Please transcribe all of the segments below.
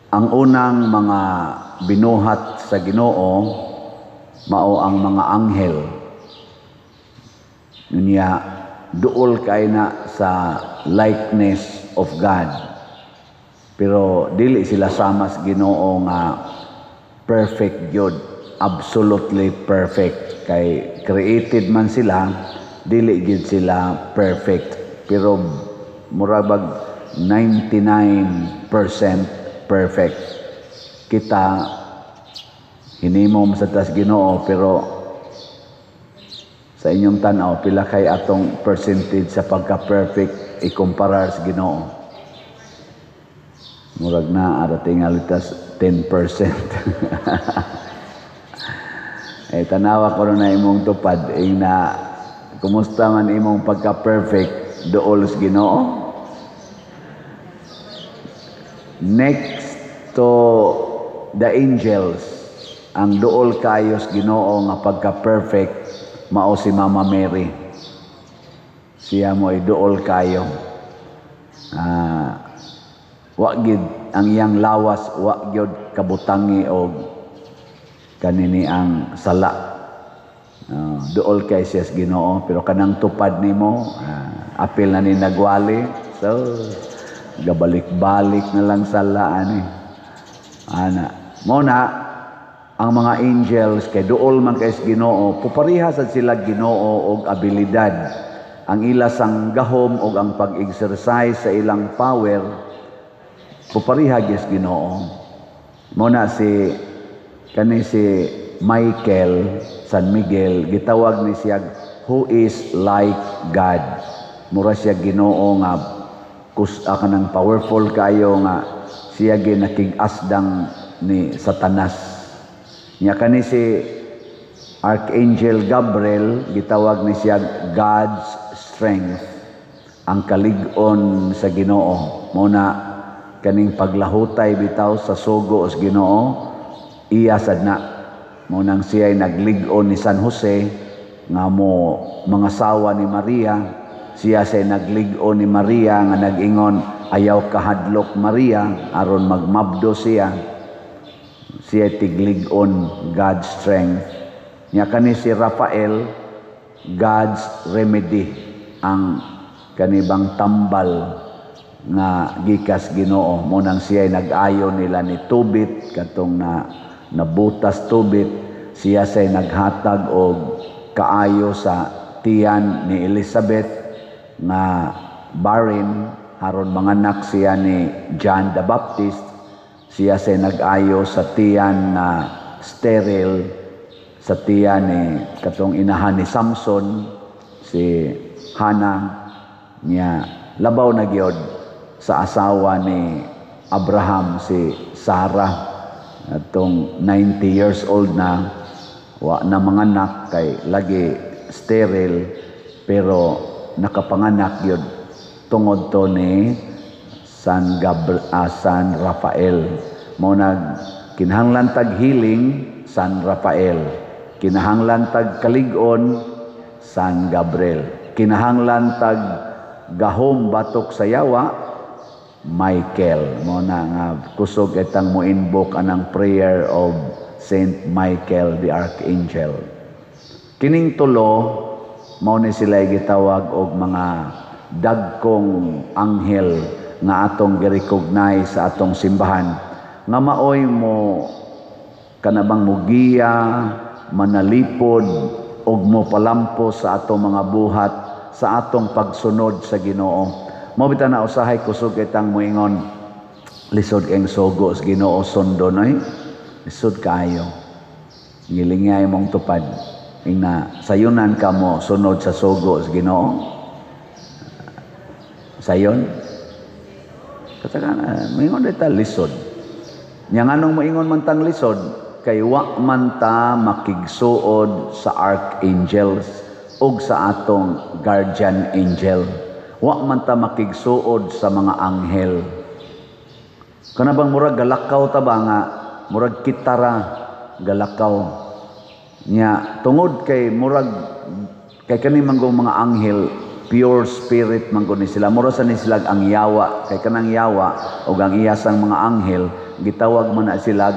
Ang unang mga binuhat sa Ginoo mao ang mga anghel. Unya duol kay na sa likeness of God. Pero dili sila sama sa Ginoo nga perfect gyud, absolutely perfect, kay created man sila, dili gyud sila perfect. Pero mura bag 99% perfect. Kita, hinimo man sa tas Ginoo, pero sa inyong tanaw, pila kay atong percentage sa pagka-perfect ikumparar sa Ginoo? Murag na ara tingali tas 10%. Eh, tanawa ko na imong tupad ing na kumusta man imong pagka-perfect duol sa Ginoo. Next to the angels, ang duol kayo sa Ginoo nga pagka-perfect mao si Mama Mary. Siya mo ay duol kayo. Wa gid ang iyang lawas, wa gyud kabutangi og kanini ang sala. Duol kay siya sa Ginoo, pero kanang tupad nimo, apil na ni nagwali, so gabalik-balik na lang sala ani. Ana, mo na ang mga angels kay duol man kay sa Ginoo, pupariha sad sila Ginoo og abilidad. Ang ila sang gahom og ang pag-exercise sa ilang power pupariha gyud sa Ginoo. Mo na si kani si Michael, San Miguel, gitawag ni siya "who is like God". Mura siya Ginoo nga kus kanang powerful kayo nga siya ginakig-asdang ni Satanas. Nya kani si Archangel Gabriel, gitawag ni siya "God's strength", ang kalig-on sa Ginoo. Mo na kaning paglahutay bitaw sa sugo sa Ginoo, iya sad na. Mo nang siya ay naglig-on ni San Jose nga mo mga sawa ni Maria. Siya say naglig-on ni Maria nga nag-ingon, "Ayaw kahadlok, Maria," aron magmabdo siya. Siya tiglig-on, God's strength. Nya kani si Rafael, God's remedy, ang kanibang tambal nga gikas Ginoo. Mo nang siya ay nag-ayo nila ni Tobit katong na nabutas Tobit. Siya say naghatag og kaayo sa tiyan ni Elizabeth nga barren aron manganak siya ni John the Baptist. Siya say nag-ayo sa tiyan na sterile sa tiyan ni katong inahan ni Samson, si Hannah. Niya labaw na gyud sa asawa ni Abraham, si Sarah, atong 90 years old na, wa na manganak kay lagi sterile, pero nakapanganak gyud tungod to ni San Gabriel, San Rafael. Mo nag kinahanglan tag healing, San Rafael. Kinahanglan tag kalig-on, San Gabriel. Kinahanglan tag gahom batok sa yawa, Michael. Mo na nga kusog itang mo invoke anang prayer of Saint Michael the Archangel. Kining tulo mao ni sila gitawag og mga dagkong anghel nga atong gi-recognize sa atong simbahan nga maoy mo kanabang mugiya, manalipod og mo palampos sa atong mga buhat sa atong pagsunod sa Ginoo. Mo bitaw na usahay kusog itang moingon, lisod kayong sugo sa Ginoo sundon oy. Lisod kayo. Ngilingay mong tupad. Ingna sayunan ka mo sunod sa sugo sa Ginoo. Sayon. Katakan, moingon ta lisod. Nya nganong moingon man tang lisod? Kay wa man ta makigsuod sa archangels ug sa atong guardian angel. Wa man ta makigsuod sa mga anghel. Kana bang murag galakaw ta ba nga murag kitara galakaw. Nya tungod kay murag kay kani manggong mga anghel, pure spirit man ni sila. Mura sa ni sila ang yawa, kay kanang yawa ug ang iyasang mga anghel Gitawag man na sila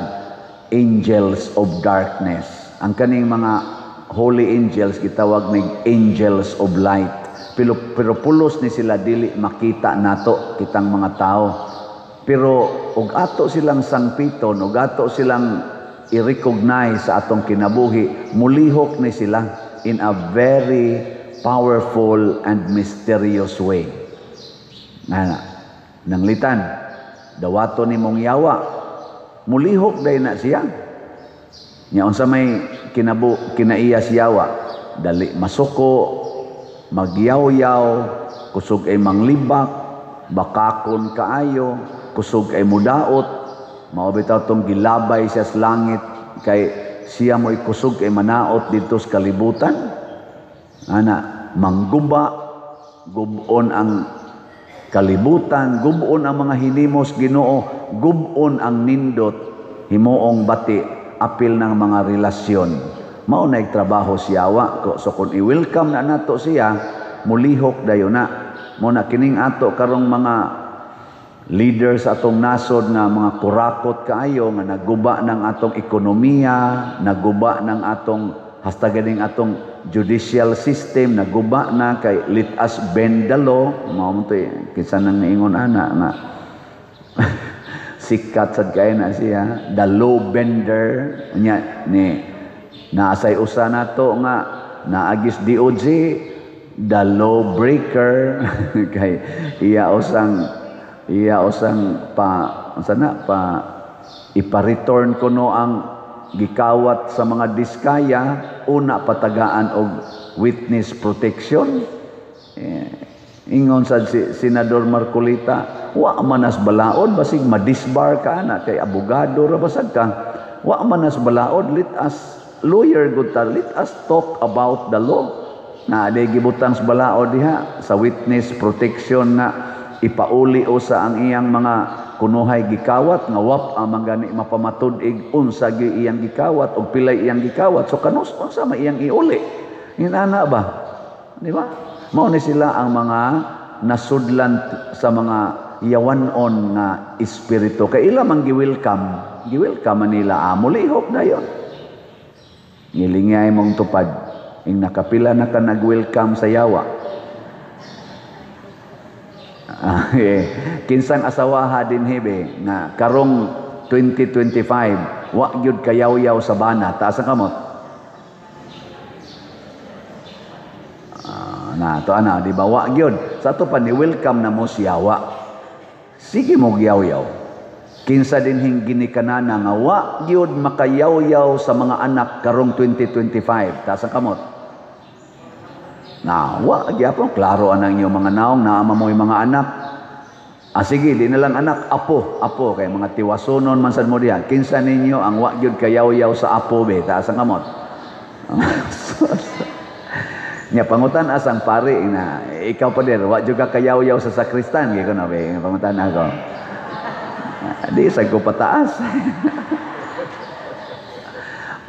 angels of darkness. Ang kaning mga holy angels gitawag nig angels of light. Pero pulos ni sila dili makita nato kitang mga tao. Pero og ato silang sangpiton, og ato silang i-recognize sa atong kinabuhi, mulihok ni sila in a very powerful and mysterious way. Nga nanglitan, dawato ni mong yawa, mulihok day na siya. Nya unsa may kinabu kinaiya si yawa, dali masuko, magyaw-yaw, kusog ay manglibak, bakakon kaayo, kusog ay mudaot, mao bitaw tong gilabay siya sa langit kay siya mo'y kusog ay manaot didto sa kalibutan. Ana, mangguba, gubon ang kalibutan, gubon ang mga hinimos Ginoo, gubon ang nindot, himuong bati, apil ng mga relasyon. Mao na trabaho siya wa. So kung i-welcome na nato siya, mulihok dayon na. Mo na kining ato karong mga leaders atong nasod nga mga kurakot kaayo nga naguba ng atong ekonomiya, naguba ng atong hasta ganing atong judicial system, naguba na kay let us bend the law. Mao man to kinsa nang niingon ana nga sikat sad kay na siya, the law bender. Nya ni naasay usa nato nga naagis DOJ, the law breaker, kay iya usang pa unsa na pa ipa-return kuno ang gikawat sa mga Diskaya, una patagaan og witness protection. Eh, ingon sad si Senador Marcoleta, wa man nas balaod, basig madisbar ka na kay abogado ra basag ka, wa man nas balaod, let us lawyer gud ta, let us talk about the law. Na aday gibutang sa balaod diha sa witness protection nga ipauli usa ang iyang mga kunuhay gikawat nga wap ang gani mapamatud-ig unsa gyud iyang gikawat og pilay iyang gikawat. So kanus unsa may iyang iuli inana ba, di ba? Mao ni sila ang mga nasudlan sa mga yawanon nga espiritu kay ila man gi-welcome, gi-welcome man nila, mulihok dayon. Ngilingay mong tupad ing nakapila na ka nag-welcome sa yawa. Eh, kinsang asawaha din hibe nga karong 2025 wa gyud kayaw-yaw sa bana, taas ang kamot. Na to ana, di ba wa gyud sa ato pa ni welcome na mo siyawa, sige mo gyaw-yaw. Kinsa din hing ginikanana nga wa gyud makayaw-yaw sa mga anak karong 2025, taas ang kamot. Na wa gyapon, klaro anang inyong mga naong, naama mo yung mga anak. Ah, sige, di na lang anak, apo, apo kay mga tiwasonon man sad mo diha. Kinsa ninyo ang wa gyud kayaw-yaw sa apo be, taas ang kamot. Nya pangutan asang pare na ikaw pa dir, wa jud ka kayaw-yaw sa sakristan, gi ko na be, pangutan ako. Di sa ko pataas.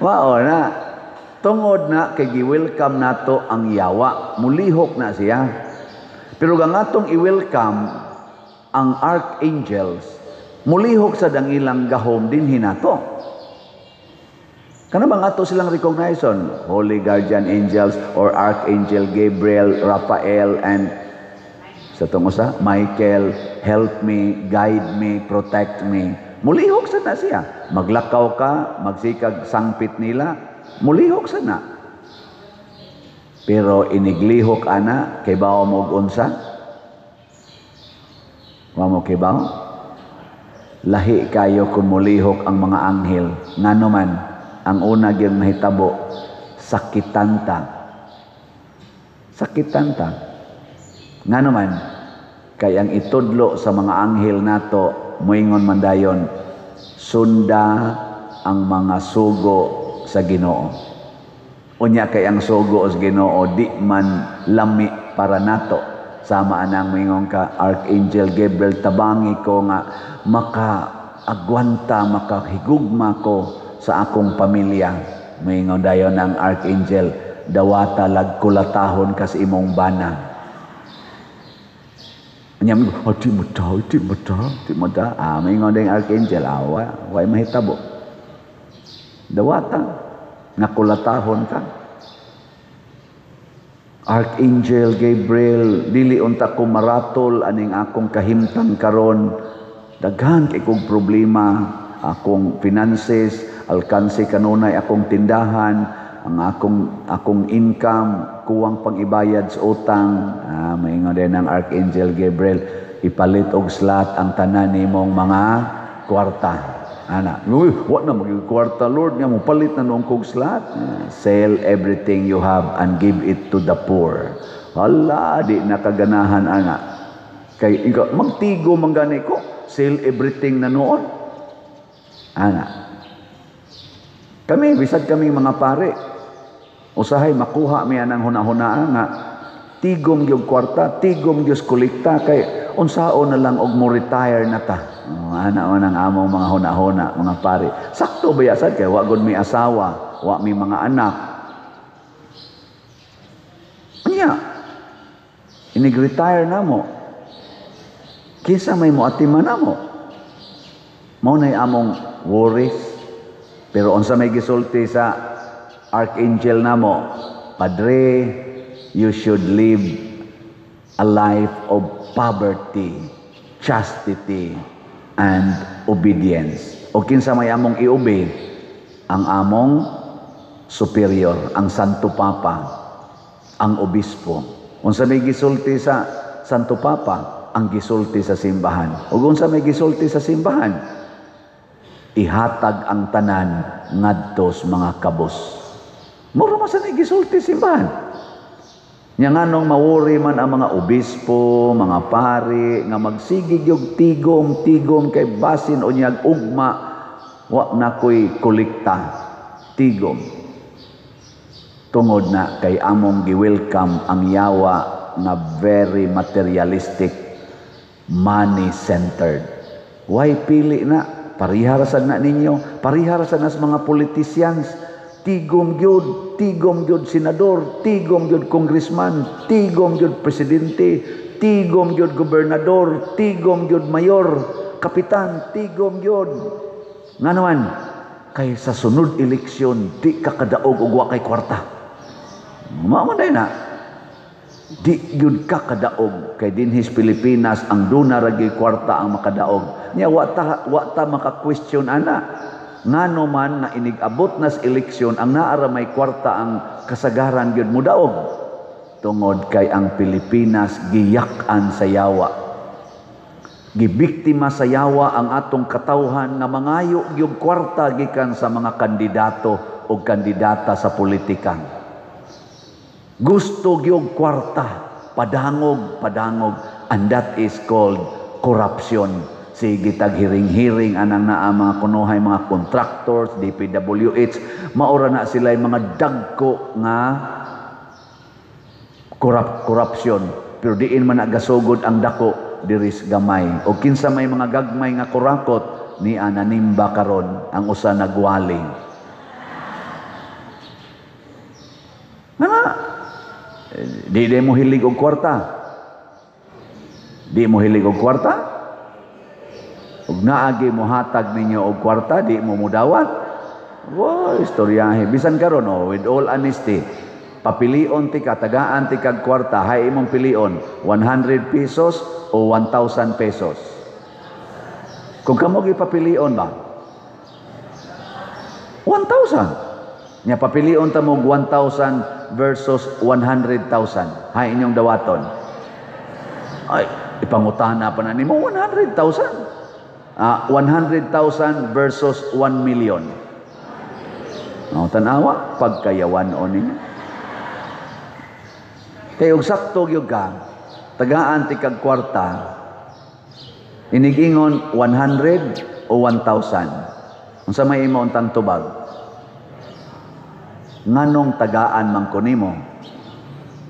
Mao na tungod na kay gi-welcome nato ang yawa, mulihok na siya. Pero ang atong i-welcome ang archangels, mulihok sa ilang gahom dinhi nato. Kana bang ato silang recognition? Holy Guardian Angels or Archangel Gabriel, Raphael, and sa tong usa, Michael, help me, guide me, protect me. Mulihok sa na siya. Maglakaw ka, magsikag sangpit nila, mulihok sa na. Pero iniglihok ana, kay bawo mo og unsa? Wa mo kay bawo? Lahi kayo kung mulihok ang mga anghel. Ngano man, ang una gyud mahitabo, sakitan ta. Sakitan ta. Ngano man, kay ang itudlo sa mga anghel nato, moingon man dayon, sunda ang mga sugo sa Ginoo. Unya kay ang sugo sa Ginoo di man lami para nato. Sama anang moingon ka, Archangel Gabriel, tabangi ko nga maka-agwanta, makahigugma ko sa akong pamilya. Moingon dayon ang Archangel, dawata lagkulatahon kas imong bana. Nya mo, "Oh, di mo daw, di mo daw, di mo daw." Ah, maingon din archangel, "Ah, wa mahitabo. Dawata, nga kulatahon ka. Archangel Gabriel, dili unta ko maratol aning akong kahimtang karon. Daghan kay kog problema, akong finances, alkanse kanunay akong tindahan, ang akong income kuwang pang-ibayad sa utang." Ah, maingon din ang Archangel Gabriel, "Ipalit og slot ang tanan nimong mga kwarta." Ana, "Uy, wa na maging kwarta, Lord, nga mo palit na noong kog slot." "Ah, sell everything you have and give it to the poor." Hala, di nakaganahan ana. Kay ikaw, magtigo man gani ko, sell everything na noon. Ana. Kami, bisag kami mga pare, usahay makuha mi anang huna-hunaa nga tigom gyud kwarta, tigom gyud kolekta kay unsaon na lang og mo retire na ta. Oh, ana man ang among mga huna-huna, mga pare. Sakto ba sad kay wa gud mi asawa, wa mi mga anak. Unya, inig-retire na mo. Kinsa may mo atiman na mo? Mao nay among worries. Pero unsa may gisulti sa Archangel namo? "Padre, you should live a life of poverty, chastity, and obedience." O kinsa may among i-obey? Ang among superior, ang Santo Papa, ang obispo. Unsa may gisulti sa Santo Papa? Ang gisulti sa simbahan. Ug unsa may gisulti sa simbahan? Ihatag ang tanan ngadto sa mga kabos. Mura man sa gisulti simbahan. Nya nganong mawori man ang mga obispo, mga pari nga magsigig yung tigom tigom kay basin o niyag ugma wa na ko'y kolekta, tigom. Tungod na kay among gi-welcome ang yawa nga very materialistic, money-centered. Why pili na? Pariha ra sad na ninyo, pariha ra sad na sa mga politicians. Tigom gyud, tigom gyud senador, tigom gyud congressman, tigom gyud presidente, tigom gyud gobernador, tigom gyud mayor, kapitan, tigom gyud. Ngano man, kay sa sunod eleksyon di ka kadaog og wa kay kwarta. Mao man na. Di gyud ka kadaog kay dinhis Pilipinas ang duna ra gyud kwarta ang makadaog. Nya wa ta maka-question ana. Ngano man nga inig-abot nas eleksyon ang naa ra may kwarta ang kasagaran gyud mudaog? Tungod kay ang Pilipinas giyak-an sa yawa. Gibiktima sa yawa ang atong katawhan nga mangayo gyud kwarta gikan sa mga kandidato o kandidata sa politika. Gusto gyud kwarta, padangog, padangog, and that is called corruption. Sige tag hiring-hiring anang naa mga kunuhay mga contractors, DPWH, maura na sila mga dagko nga corruption. Pero diin man nagasugod ang dako diris gamay. O kinsa may mga gagmay nga kurakot ni ananimba karon ang usa nagwali. Nga di mo hilig og kwarta. Di mo hilig og kwarta? Ug naagi mo hatag ninyo og kwarta, di mo mudawat? Wow, istoryahe. Bisan karon, oh, with all honesty, papilion ti ka, tagaan ti kag kwarta, hay imong pilion, 100 pesos o 1,000 pesos? Kung kamo gipapilion ba? 1,000. Nya papilion ta mo 1,000 versus 100,000. Hay inyong dawaton? Ay, ipangutana pa na nimo 100,000. 100,000 versus 1 million. No, tanawa pagkayawan o ninyo. Kay og sakto gyud ka, tagaan ti kag kwarta, inigingon 100 o 1,000. Unsa may imo untang tubag? Nganong tagaan man ko nimo?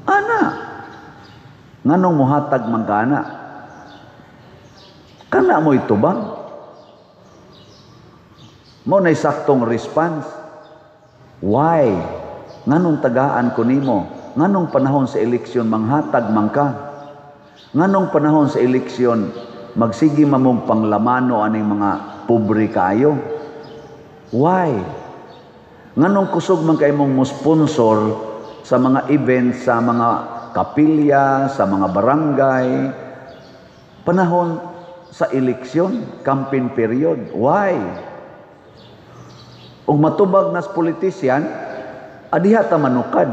Ana. Nganong muhatag man ka ana? Kana mo itubag? Mo nay saktong response. Why? Nganong tagaan ko nimo? Nganong panahon sa eleksyon manghatag man ka? Nganong panahon sa eleksyon magsige mamog panglamano aning mga pobre kaayo? Why? Nganong kusog man kay mong mo sponsor sa mga events sa mga kapilya, sa mga barangay, panahon sa eleksyon, campaign period? Why? Ug matubag nas politician, adiha ta manukad.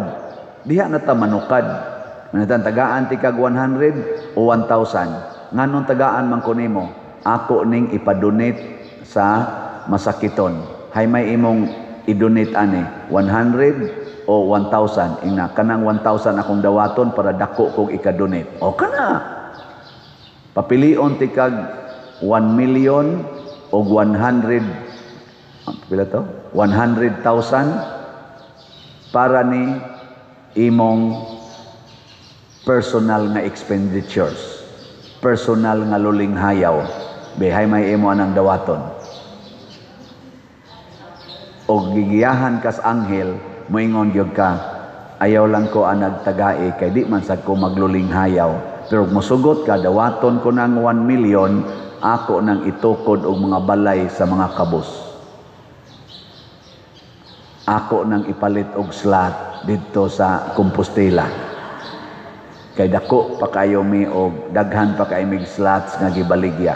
Diha na ta manukad. Manatan tagaan ti kag 100 o 1,000. Nganong tagaan man ko nimo? Ako ning ipadonate sa masakiton. Hay may imong i-donate ani, 100 o 1,000? Ingna kanang 1,000 akong dawaton para dako kog ika-donate. O kana. Papilion ti kag 1 million o 100, pila to? 100,000 para ni imong personal nga expenditures, personal nga luling hayaw. Behay may imo anang dawaton. O gigiyahan kas anghel, moingon gyud ka, "Ayaw lang ko anag tagai kay di man sad ko magluling hayaw." Pero musugot ka, "Dawaton ko ng 1 million, ako nang itukod og mga balay sa mga kabus. Ako nang ipalit og slot didto sa Compostela. Kay dako pa kayo mi og daghan pa kay mig slots nga gibaligya."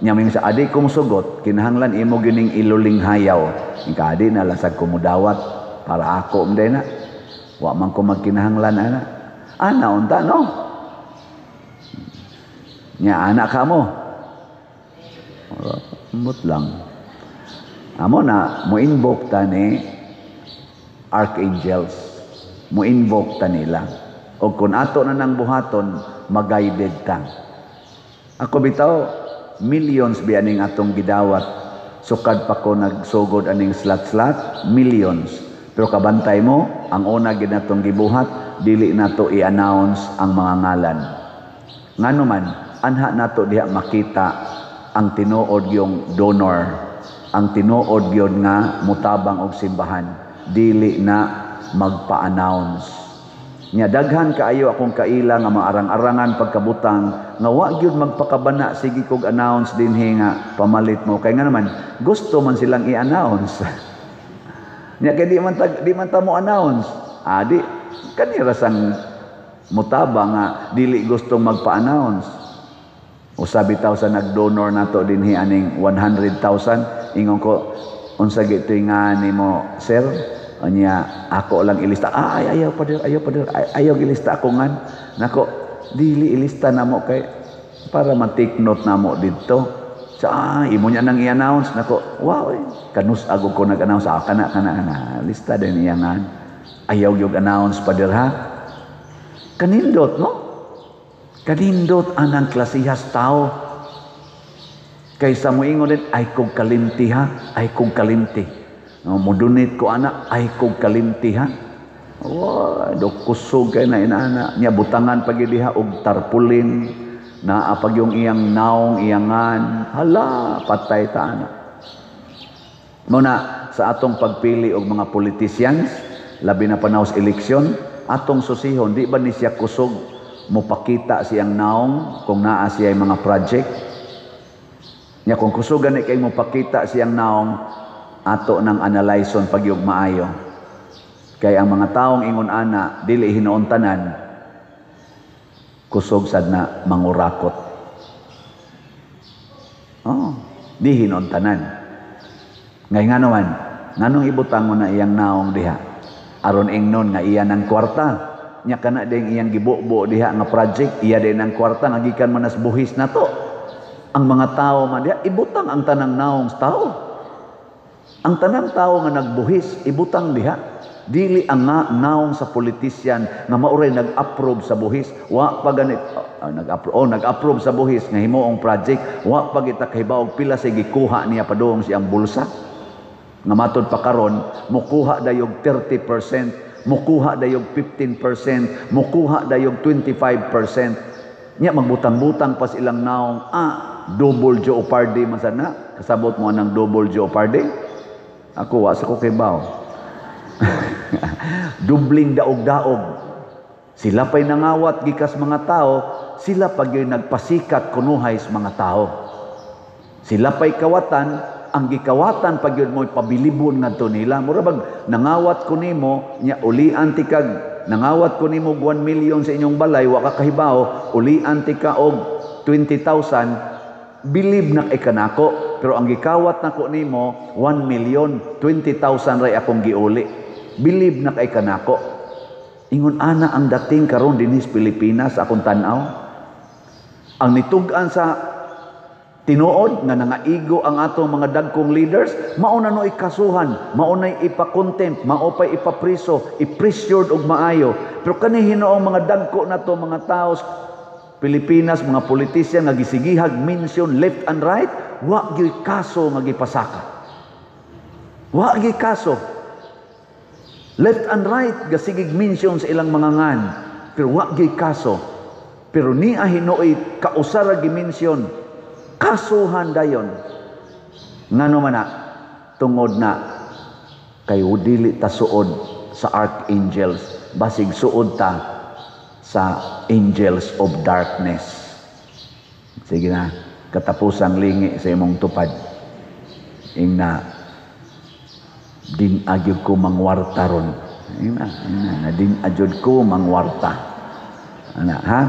Nya mi sa adi kong sugot, kinahanglan imo gining iluling hayaw. Ika adi na lang sad ko mudawat para ako mday na. Wa man ko magkinahanglan ana. Ana unta, no? Nya anak ka mo. Ambot lang. Amo na mo invoke ta ni archangels. Mo invoke ta nila. O kung ato na nang buhaton, mag-guided ta. Ako bitaw, millions bi aning atong gidawat. Sukad pa ko nagsugod aning slot-slot, millions. Pero kabantay mo, ang una gid natong gibuhat, dili nato i-announce ang mga ngalan. Ngano man, anha nato diha makita ang tinuod yung donor, ang tinuod gyud nga mutabang og simbahan, dili na magpa-announce. Nya daghan kaayo akong kaila nga maarang-arangan pagkabutang nga wa gyud magpakabana, sige kog announce dinhi nga pamalit mo, kay nga naman gusto man silang i-announce. Nya kay di man ta mo announce. Ah, di kanira sang mutabang nga dili gustong magpa-announce. O sabi taw sa nag-donor nato dinhi aning 100,000, ingon ko, "Unsa gitoy nga nimo, sir?" Anya, "Ako lang ilista." "Ah, ay, ayaw pa ayaw pa ay, ayaw ilista ako ngan." "Nako, dili ilista namo kay para ma-take note namo didto." Sa imo niya nang i-announce nako. "Wow, eh. Kanus ago ko nag-announce." "Ah, kana kana kana. Lista din iya ngan." "Ayaw yung announce, pader, ha." Kanindot, no? Kanindot anang klasihas tao. Kaysa moingon din, "Ay kog kalimti ha, ay kog kalimti. No, mudunit ko ana, ay kog kalimti ha." Wa, do kusog kay na inaana. Nya butangan pag diha og tarpaulin, naa pag yung iyang naong iyangan, hala, patay ta ana. Muna sa atong pagpili og mga politicians, labi na panahon sa eleksyon, atong susihon, di ba ni siya kusog mopakita siyang naong kung naa siya mga project? Nya kung kusog gani kay mopakita siyang naong, ato nang analyson pagyug maayo. Kay ang mga taong ingon ana, dili hinuon tanan, kusog sad na mangurakot. Oh, di hinuon tanan. Ngay nga naman, nganong ibutang mo na iyang naong diha? Aron ingnon nga iya ng kwarta. Nya kana ding iyang gibubo diha nga project, iya din ang kwarta nga gikan man nas buhis na to. Ang mga tao man diha, ibutang ang tanang naong sa tao. Ang tanang tao nga nagbuhis, ibutang diha. Dili ang nga naong sa politician nga mauray nag-approve sa buhis. Wa pa ganit nag-approve, oh, nag-approve sa buhis nga himuong project, wa pa kita kahibaw pila say gikuha niya padung siyang bulsa. Nga matud pa karon, mukuha dayog 30%, mukuha dayog 15%, mukuha dayog 25%. Nya magbutang-butang pa silang naong, double jeopardy man sana. Kasabot mo anang double jeopardy? Ako wa sa ko kibaw. Dubling daog-daog. Sila pa'y nangawat gikas mga tao, sila pag yung nagpasikat kunuhay sa mga tao. Sila pa'y kawatan, ang gikawatan pag yun mo'y pabilibon ngadto nila. Mura bag nangawat ko nimo, nya ulian ti kag nangawat ko nimo 1 million sa inyong balay, wa ka kahibaw, ulian ti ka og 20,000, believe na kay kanako. Pero ang gikawat nako nimo 1 million, 20,000 ray akong giuli. Believe na kay kanako. Ingon ana ang dating karon dinhi sa Pilipinas akong tan-aw. Ang nitug-an sa tinuod nga nangaigo ang atong mga dagkong leaders, mao na no ikasuhan, mao na ipa-contempt, mao pa'y ipapriso, i-pressured og maayo. Pero kani hinuong mga dagko na to mga tao sa Pilipinas, mga politician nga gisigihag mention left and right, wa gyud kaso nga gipasaka. Wa gyud kaso. Left and right gasigig mention sa ilang mga ngan, pero wa gyud kaso. Pero niya hinuoy kausara gi-mention, kasuhan dayon. Ngano man na? Tungod na kay dili ta suod sa archangels, basig suod ta sa angels of darkness. Sige na, katapusang lingi sa imong tupad. Ingna, din agyud ko mangwarta ron. Ingna, ingna, na din agyud ko mangwarta. Ana, ha?